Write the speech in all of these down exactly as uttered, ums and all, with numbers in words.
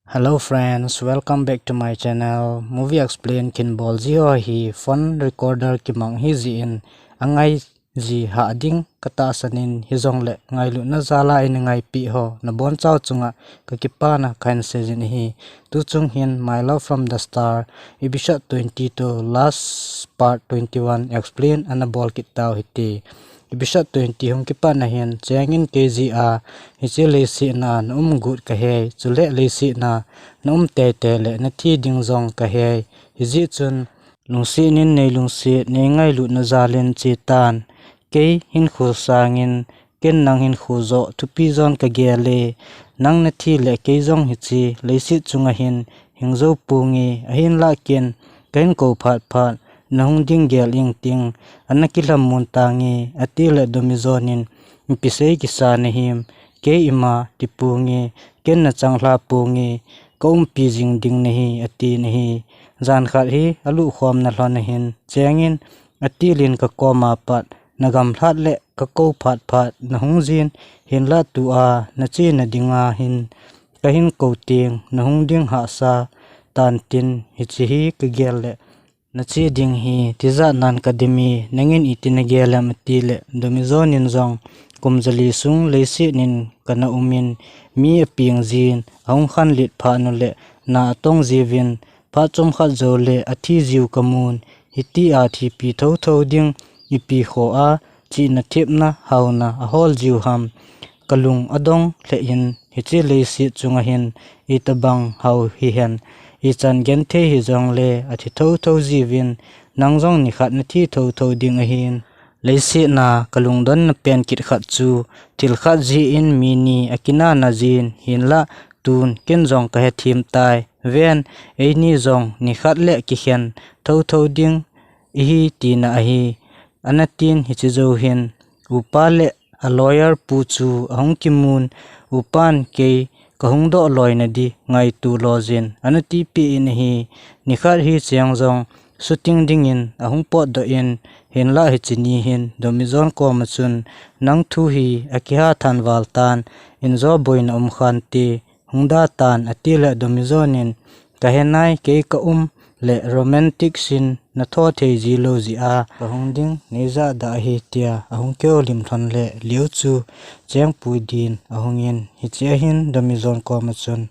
Hello friends, welcome back to my channel. Movie explain kin bol ji ho hi phone recorder kimang hi ji in angai ji ha ding ka tahsan in, hijongle ngailutna jal a in ngaipi ho nabonchau chunga ka kipana kahin seijin ahi. Tu chung hin My Love from the Star episode twenty to last part twenty-one explain ana bol kit tau hite. Episode twenty hung kipatna hin Cheng in kei jeh a hiche leiset na na um got ka hei, chule leiset na na um teitei le na thi ding jong ka hei. Hijeh chun lungset in nei lungset, nei ngailutna jal in che tan. Kei hinkho sangin ken nang hinkho joh thupi jon ka gel e. Nang na thi le kei jong hiche leiset chunga hin hing jou ponge, ahinlah ken ka hin kou phat phat na hung ding gel ing ting, ana kilhamon tange, ati le Domijon in, ipi sei kisa na him, kei ima ti ponge, ken na changlha ponge, ka umpi jing ding nahi, ati nahi. Jan khat hi aluh khomna lhon ahin, Cheng in atil in ka koma pat na gamlhat le ka kou phat phat na hung jin, hinlah tua na chena dinga hin ka hin kou teng na hung ding hahsa tan tin, hiche hi ka gel le na che ding hi tijat nan ka dem e, nangin iti na gel em, ati le Domijon in jong kum jali sung leiset in ka na um in, mi apeng jin ahung khanlet phat nu le na atong jiuvin, phat chomkhat jou le athi jiu ka mun, hitia thipi thotho ding ipi kho a chihna thepna hauna ahol jiu ham. Ka lung adong lheh in, hiche leiset chunga hin itobang hao hihen, ichan genthei hijongle athi thotho jiuvin, nang jong nikhat na thi thotho ding ahin. Leiset na ka lungdonna pen kit khat chu, thil khat jeh in mi ni akinana jin, hinlah tun ken jong ka hethem tai. Ven, eini jong nikhat le kikhen thotho ding ihi tina ahi, ana tin, hiche jou hin upa le a lawyer pu chu ahung kimun, upan kei ka hung doh loina di ngaito lojin ana tipeh in ahi. Nikhat hi Cheng jong shooting dingin ahung potdoh in, hinlah hiche ni hin Domijon koma chun, nang thu hi akiha than val tan, injo boina um khante, hung da tan, ati le Domijon in, ka he nai, kei ka um le romantic scene na tho thei ji lou jeh a ka hung ding nei jahda ahi, tia ahung kihoulim lhon le Liu chu Cheng pui din ahung in, hiche ahin Domijon koma chun,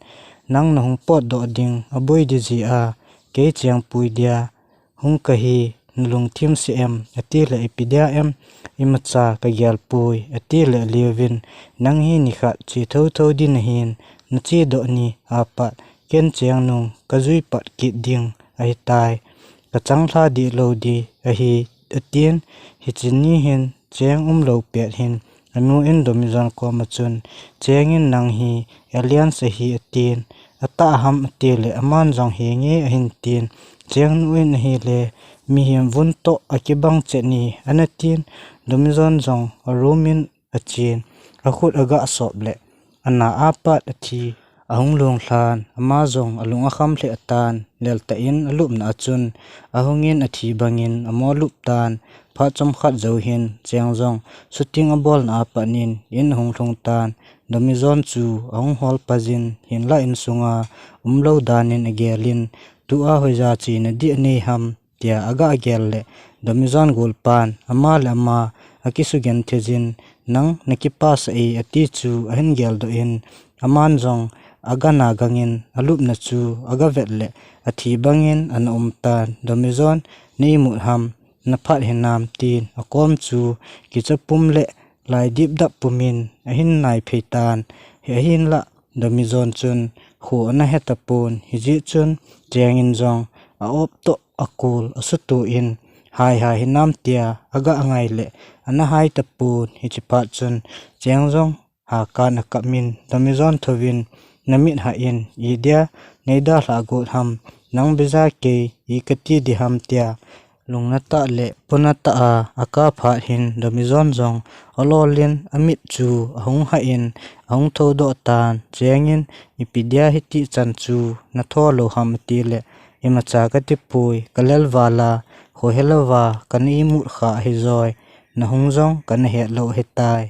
nang na hung potdoh ding aboi di jeh a kei Cheng pui dia hung kahi, na lungthim seh em, ati le ipi dia em, imacha ka gel poi, ati le Liu vin, nang hi nikhat che thotho di nahin, na chedoh ni apat ken Cheng nung ka jui pat kit ding ahitai, ka changlha deh lou di ahi, atin, hiche ni hin Cheng umlou pet hin anu in Domijon koma chun, Cheng in nang hi aliens ahi, atin, atah ham, ati le aman jong henge ahin tin, Cheng nu in ahile, mihem vun toh akibang chet ni, ana tin, Domijon jong a room in achen, akhut aga sop le ana apat athi ahung long lhan, ama jong alung akham lheh tan, leltah in alupna a chun ahung in athi bangin amo lup tan. Phat chomkhat jou hin Cheng jong shooting abolna apat in in ahung lhung tan, Domijon chu ahung hol pajin, hinlah insunga umlou dan in agel in, tua hoija chena di anei ham, tia aga gel le Domijon golpan ama le ama akisugenthei jin, nang na kipasah e, ati chu ahin geldoh in, aman jong aga na gang in alupna chu aga vet le athi bangin ana um tan. Domijon, na imut ham, na phat hinam, tin akom chu kicha pum le lai dipdap pum in ahin nai phei tan. Hi ahinlah Domijon chun kho ana he tapon, hijeh chun Cheng in jong a op toh akol asutu in, hai hai hinam, tia aga ngai le ana hai tapon, hiche phat chun Cheng jong hakan akap in, Domijon thouvin, na mit hah in, idia nei dalhah got ham, nang beija kei i kati di ham, tia lungna tah le puna tah a akap phat hin Domijon jong alol in amit chu ahung hah in ahung thoudoh tan. Cheng in, ipi dia hiti chan chu na tho lou ham, ati le, imacha kati poi, ka lel val a khohe louva kana imut kha ahi joi, na hung jong kana het lou ahitai.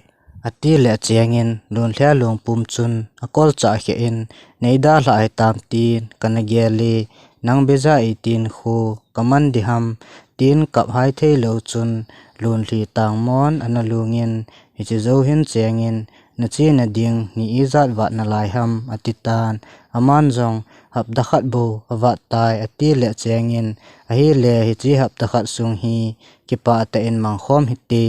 Ati le chengin Lunlhia Lungpum chun akolchah khe in, "Neida lhah hitam tin kana gel e, nang beja itin khu kaman diham," tin kap hai thei lou chun Lunlhi tangmon ana lungin, hiche jou hin chengin, "Nache nading ni ijat vat nalai ham?" ati tan. Aman jong, "Hapta khat bou avat tai," ati le chengin, "Ahile hiche hapta khat sung hi kipah tah in mangkhom hite,"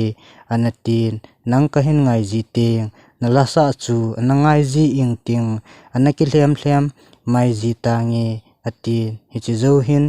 ana tin, "Nang kahin ngai ji teng, nalasa chu ana ngai ji ing ting, ana kilhem lhem mai ji tange," atin. Hiche jou hin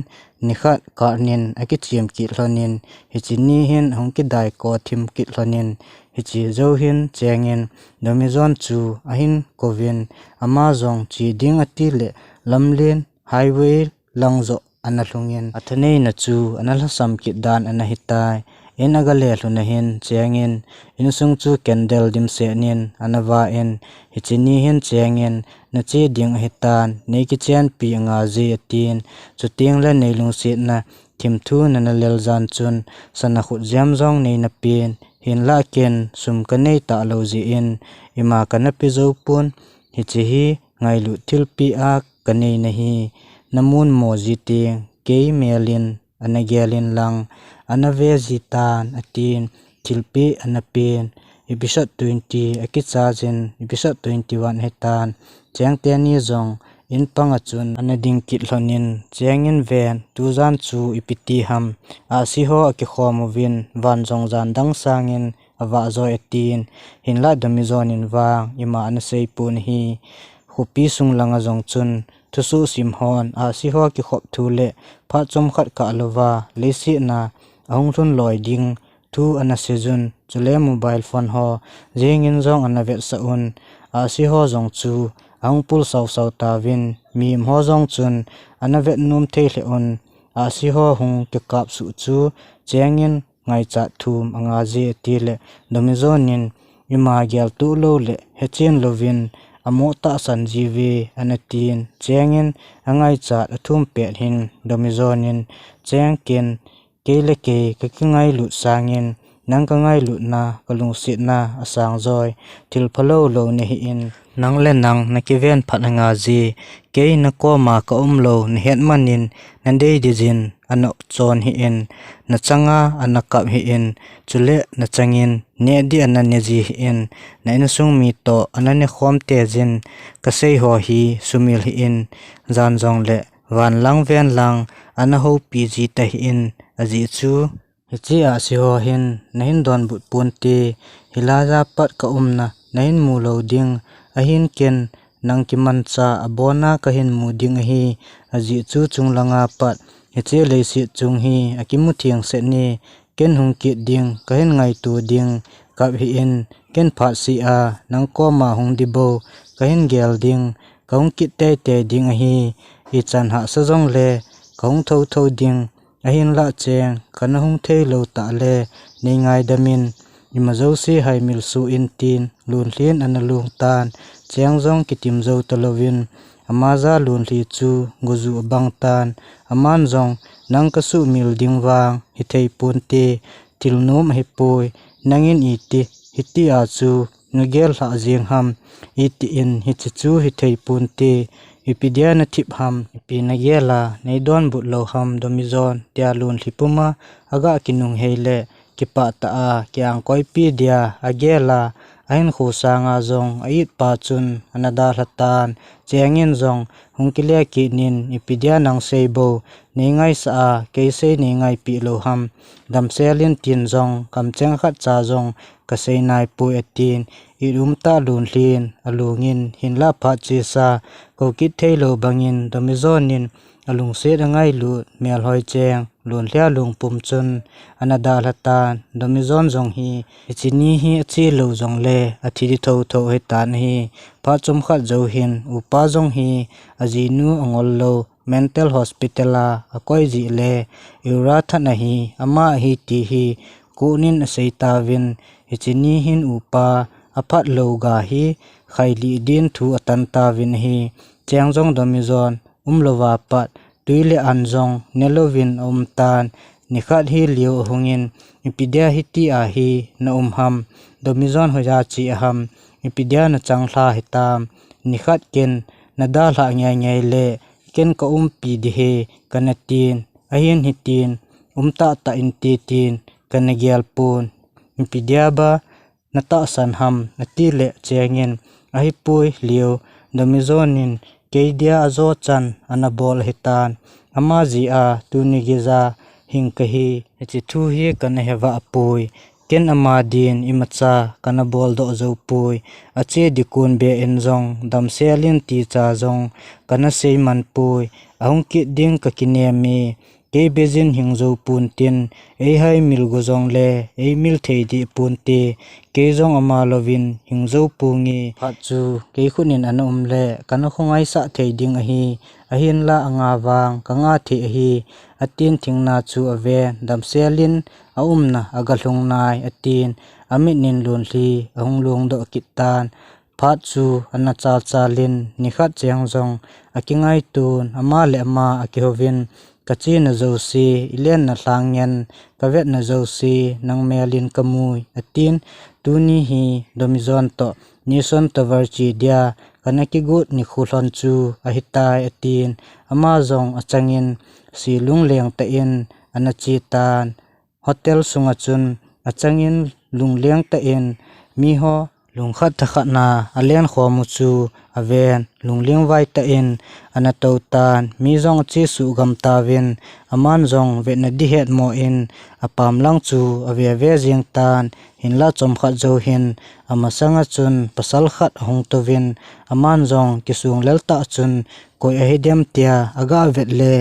nikhat kah nin akichem kit lhonin, hiche ni hin ahung kidai ko thim kit lhonin, hiche jou hin chengin Domizon chu ahin kouvin, ama jong che ding ati le lamlen highway lang joh ana lhungin, athaneina chu ana lhasam kit dan ana hitai. In aga le lhun ahin chengin, insung chu candle dimset nin ana va in, "Hiche ni hin chengin nache ding ahitan, nei kichenpi anga ji," atin. "Chuteng le nei lungsetna thimthu nana lel jan chun sana khut jam jong nei napen, hinlah ken sum kanei talou jeh in ima kana pe jou pon, hiche hi ngailut thilpeh a kanei nahi, namun mo ji teng, kei mel in ana gel in lang, ana ve ji tan," atin, thilpeh ana pen. Episode twenty akichai jin, episode twenty-one ahitan. Cheng teni jong in panga chun ana ding kit lhonin, chengin ven, tujan chu ipi ti ham, ahsi ho akikhom uvin, van jong jan dang sangin avah joi atin, hinlah Domizon in vang ima ana sei pon ahi. Khopi sung langa jong chun thusoh sim hon ahsi ho kikhop thu le phat chomkhat kah louva leiset na ahung lhun loi ding thu ana sei jun, chule mobile phone ho jingin jong ana vetsah un, ahsi ho jong chu ahung pul sau sau tauvin, mihem ho jong chun ana vet nom thei lheh un, ahsi ho hung kikap suh chu chengin ngaichat thum anga ji ati le Domizon in, "Ima gel tuh lou le hechen louvin amo tahsan ji uve," ana tin, chengin angaichat athum pet hin Domizon in, "Cheng ken, kei le kei kakingailut sangin nang kangailutna, kalungsetna asang joi, thil phalou lou nahi in, nang le nang nakiven phat anga ji, kei nakoma kaum lou nahet man in nadei dei jin anop chon hih in, nachanga ana kap hih in, chule nachangin neh ding ana ne ji hih in, na insung mi toh ana nekhom tei jin, kasei ho hi sumil hih in, jan jong le van lang ven lang ana houpi ji tahih in, ajeh chu hiche ahsi ho hin nahin donbut ponte, hilai a pat kaumna nahin mu lou ding, ahin ken nang kimancha abona kahin mu ding ahi, ajeh chu chunglanga pat hiche leiset chung hi akimu theng seh ni, ken hung kit ding, kahin ngaito ding, kap hih in, ken phat seh a nang koma hung ding bou kahin gel ding, kahung kit tei tei ding ahi, ichan hahsa jong le kahung thou thou ding, ahinlah cheng, kana hung thei lou tah le nei ngaidam in, ima jouse haimil suh in, tin Lunlhin ana lung tan, cheng jong kitim jou talouvin, ama ja Lunlhi chu gojuh abang tan, aman jong, "Nang kasuhmil ding vang hithei ponte, thil nom ahipoi, nangin iti, hitia chu nagel lhah jeng ham, itin hiche chu hithei ponte, ipi dia nathip ham, ipi nagel a nei donbut lou ham Domizon," tia Lunlhi puma aga kinung hei le, kipah tah a kiang koipi dia agel a, ahinkho sanga jong a-it pa chun ana dalha tan, chengin jong hung kile kit nin, "Ipi dia nang sei bou nei ngaisah a, kei sei nei ngaipi lou ham, damsel in tin jong kamcheng khat cha jong kasei naipoi," atin, it umtah Lunlhin alungin, hinlah phat chesa kou kit thei lou bangin Domizon in alungset angailut melhoi cheng Lunlhia Lungpum chun ana dalha tan, Domizon jong hi hiche ni hi ache lou jong le athi ding thou thou ahitan ahi. Phat chomkhat jou hin upa jong hi ajinu angol lou mental hospital a akoi jeh le, Ura That ahi, ama ahi ti hi Kunin asei tauvin, hiche ni hin upa aphat lou ga hi khailih din thu atan tauvin ahi. Cheng jong Domizon umlouva pat tui le an jong nelouvin aum tan, Nikhat hi Leo ahungin, ipi dia hiti ahi na um ham, Domijon hoiya che aham, ipi dia na changlha hitam, nikhat ken na dalha ngai ngai le, ken ka umpi di he, kana tin, ahin hitin, um tah tah inte tin, kana gel pon, ipi dia ba, na tahsan ham, ati le chengin, ahipoi Leo, Domijon in, kei dia ajo chan, ana bol ahitan, ama jeh a, tuni geija, hing kahi, hiche thu hi kana hevah poi, ken ama din, imacha, kana bol doh jou poi, ache dikun be in jong, damsel in ticha jong, kana sei man poi, ahung kit ding ka kinem e, kei bejin hing jou pon tin, ei hai mil go jong le, ei mil thei deh pon te, kei jong ama louvin hing jou ponge. Phat chu, kei khut in ana um le, kana khongaisah thei ding ahi, ahinla anga vang, ka nga thei ahi, atin thingna chu aven, damsel in, aumna, aga lhung nai, atin, amit in lonlhi, ahung long doh kit tan. Phat chu ana chal chal in, nikhat cheng jong akingaitun, ama le ama akihouvin, ka chena jouse, i lenna lhang ngen, ka vetna jouse, nang mel in ka mui, atin, tuni hi Domijon toh, Nison Tower che dia, kana kigot nikho lhon chu ahitai, atin, ama jong achangin, se lungleng tah in, ana che tan. Hotel sunga chun achangin lungleng tah in miho lungkhat thakhat na alen khom u chu aven, lungleng vai tah in ana tou tan, mi jong ache suh gam tauvin, aman jong vetna di het mo in apam lang chu ave ve jeng tan, hinla chomkhat jou hin amasanga chun pasal khat ahung touvin, aman jong kisung lel tah chun koi ahi dem tia aga vet le,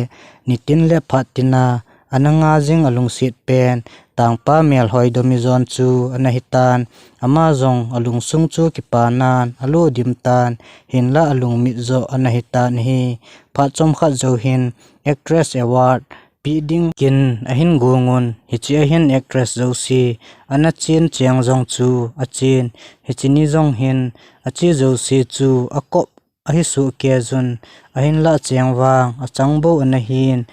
nitin le phat tina ana nga jing alungset pen, tangpa melhoi Domijon chu ana hitan, ama jong alungsung chu kipanan alo dim tan, hinla alungmit jo ana hitan ahi. Phat chomkhat jou hin Actress Award pe ding kin ahin gong un, hiche ahin actress jouse ana chen cheng jong chu achen, hiche ni jong hin ache jouse chu akop ahi suh kei jun, ahinlah cheng vang, achang bou ana hin,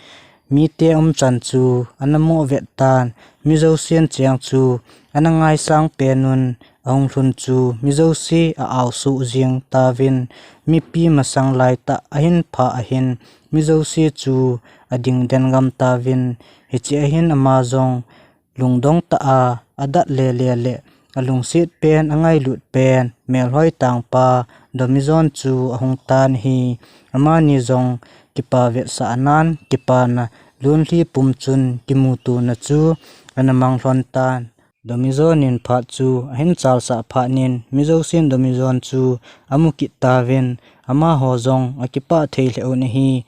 mite umchan chu ana mo vet tan, mi jousen cheng chu ana ngaisang pen un, ahung lhun chu mi jouse a-au suh jing tauvin, mipi masang lai tah ahin pha ahin, mi jouse chu ading den gam tauvin, hiche ahin ama jong, lungdong tah a, adat le le le, alungset pen, angailut pen, melhoi tangpa, Domijon chu ahung tan ahi, amani jong kipa vetsah nan, kipana lonlhi pum chun kimuto na chu ana mang lhon tan. Domijon in phat chu ahin chalsah phat in, mi jousen Domijon chu amu kit tauvin, amaho jong akipah thei lheh un ahi.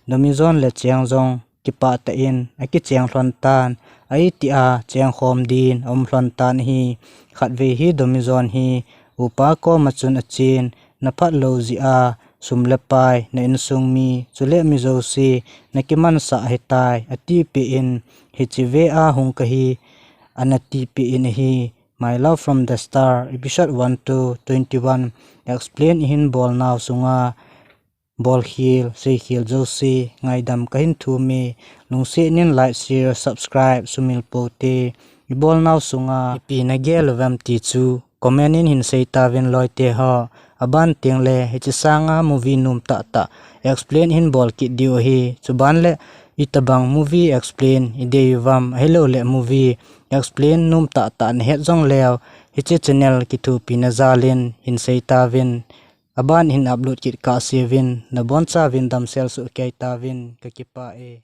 Domijon le cheng jong, kipah tah in akicheng lhon tan, a-iti a cheng khom din aum lhon tan ahi. Khatvei hi Domijon hi upa koma chun achen, na phat lou jeh a, sum le pai, na insung mi, chule mi jouse, na kimansah ahitai, atipeh in, hiche ve a hung kahi, ana tipeh in ahi. My Love from the Star, episode one to twenty-one, explain ihin bol nau sunga, bolkhel, seikhel jouse, ngaidam kahin thum e, lungset in like, share, subscribe, sumil pou te, ibol nau sunga, ipi nagel uvem ti chu, comment in hin sei tauvin loi te ho, aban teng le, hiche sanga movie nom tah tah, explain hin bol kit diu ahi, chuban le, itobang movie explain, idei uvem, ahilou le movie, explain nom tah tah nahet jong leu, hiche channel kithopi na jal in, hin sei tauvin, aban hin upload kit kah seuvin, nabon chauvin damsel soh kei tauvin, kakipah e.